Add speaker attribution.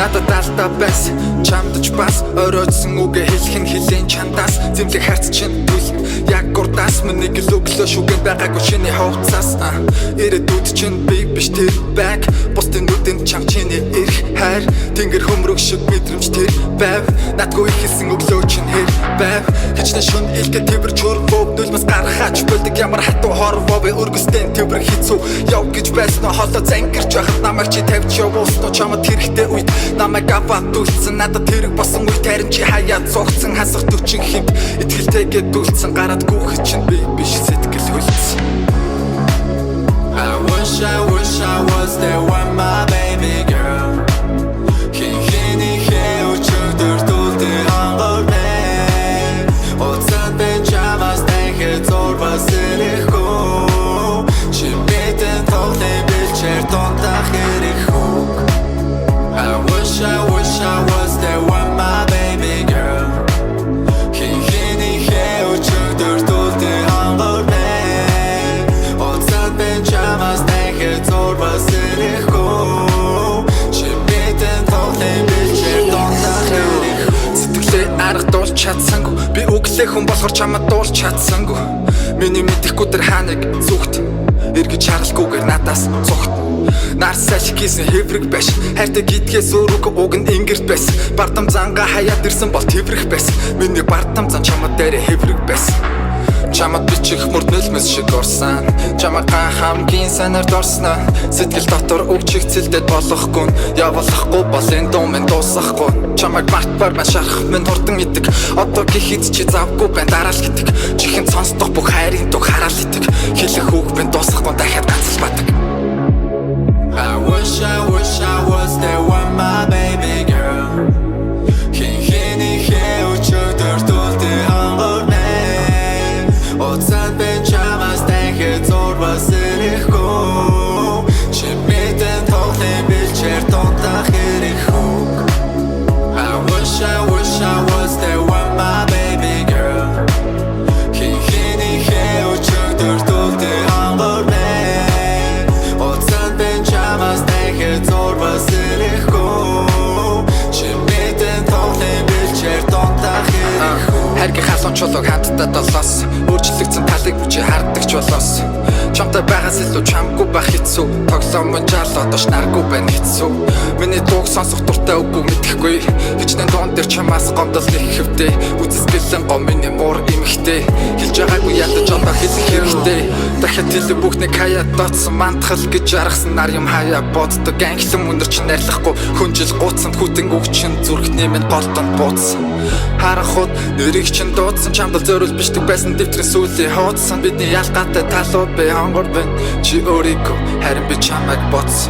Speaker 1: Надад алдаа байсан, чамд ч бас. Оройтсон үгээ хэлэх нь хилийн чандаас. Зэмлэх харц чинь түлэн яг урдаас. Миний л өглөө шүгэн байгаагүй чиний хувцас. Ирээдүйд чинь би биш, тэр байг. Бусдын нүдэнд чам чиний эрх хайр. Тэнгэр хөмрөг шиг мэдрэмж тэр байв. Надгүй ихэлсэн өглөө чинь хэр байв? Хичнээн шүн илгэ тэвэр чүрвөө. Нулимс гаргахаач болдог ямар хатуу хорвоо бэ? Өргөстэй тэврэх хэцүү. Яв гэж байсан уу, холоо зангирч байхад намайг чи тавьж явуулсан уу? Чамд хэрэгтэй үед намайг аваад үлдсэн. Надад хэрэг болсон үед харин чи хаяад зугцсан. Хасах төчин хэмт итгэлтэйгээ дүлцсэн. Гараад гүөх чинь би биш, сэтгэл хөлдсөн.
Speaker 2: I wish, I wish I was there when my baby girl. Хэн хэнийхээ өчигдөрт үлдээ хонгор мэ. Уцанд би чамаас дахид зурвас ирэхгүй. Чи мэдэн тоглын бэлчээр дунтах эрэх үг. I wish, I wish I was there when my baby girl. Хэн хэнийхээ өчигдөрт үлдээ хонгор мэ. Уцанд би чамаас дахид зурвас ирэхгүй. Чи мэдэн тоглын бэлчээр дунтах эрэх.
Speaker 1: Сэтгэлээ арга дуулж чадсангүй. Би өглөө хүн болохоор чамд дуулж чадсангүй. Миний мэдэхгүй тэр хааныг зүгт. Эргэж харалгүйгээр надаас цугт. Нар салхи хийсэн хэврэг байш. Хайртай гэдгээс өөрөг уг нь ингэрт байсан. Бардам занга хаяад ирсэн бол тэврэх байсан. Миний бардам зан чамд дээр хэврэг байсан. Чамд бичих мөрд нулимс шиг орсон. Чамаг хамгийн сайнаар дорсноо. Сэтгэл дотор үг чигцэлдээд болохгүй. Явуулахгүй бол энэ дуу минь дуусахгүй. Чамайг мартмаар байна, шарах минь хурдан идэг. Одоо гэхэд чи завгүй байна, дараал гэдэг. Чихэн сонсдох бүх хайрын дуг хараал идэг. Хэлэх үг минь дуусахгүй, дахиад ганц л бадаг.
Speaker 2: I wish, I wish I was there when my baby girl. Хэн хэнийхээ өчигдөрт үлдээ хонгор мэ. Уцанд би чамаас дахид зурвас ирэхгүй. Чи мэдэн тоглын бэлчээр дунтах эрэх үг. I wish, I wish I was there when my baby girl. Хэн хэнийхээ өчигдөрт үлдээ хонгор мэ. Уцанд би чамаас дахид зурвас ирэхгүй. Чи мэдэн тоглын бэлчээр дунтах эрэх үг.
Speaker 1: Хайргийн халуун чулууг хамтдаа долоос. Өөрчлөгдсөн талыг би чи харддаг ч болоос. Чамтай байгаас илүү чамгүй байх хэцүү. Тоглоом жаал одоо наргүй байна, хэцүү. Миний дууг сонсох дуртай үгүй мэдэхгүй. Хичнээн дуун дээр чамаас гомдол нэг хэвтэй. Үзэсгэлэн гом миний муур эмхтэй. Хэлж байгаагүй ядаж одоо хэлэх хэрэгтэй. Дахиад хэлэх бүхнийг хаяа доцсон. Мандахал гэж аргасан нар юм хаяа боддог. Ангилан өндөр чинь найрлахгүй. Хүнжил гуцсан хүтэн үг чинь зүрхний минь голдонд бууцсан. Харахуд нэрийг чинь дуудсан. Чамд л зориул бичдэг байсан дэвтрийн сүүлийн хуудсан. Бидний ялгаатай талууд би хонгор байна. Чи өөрийгөө, харин би чамайг бодсон.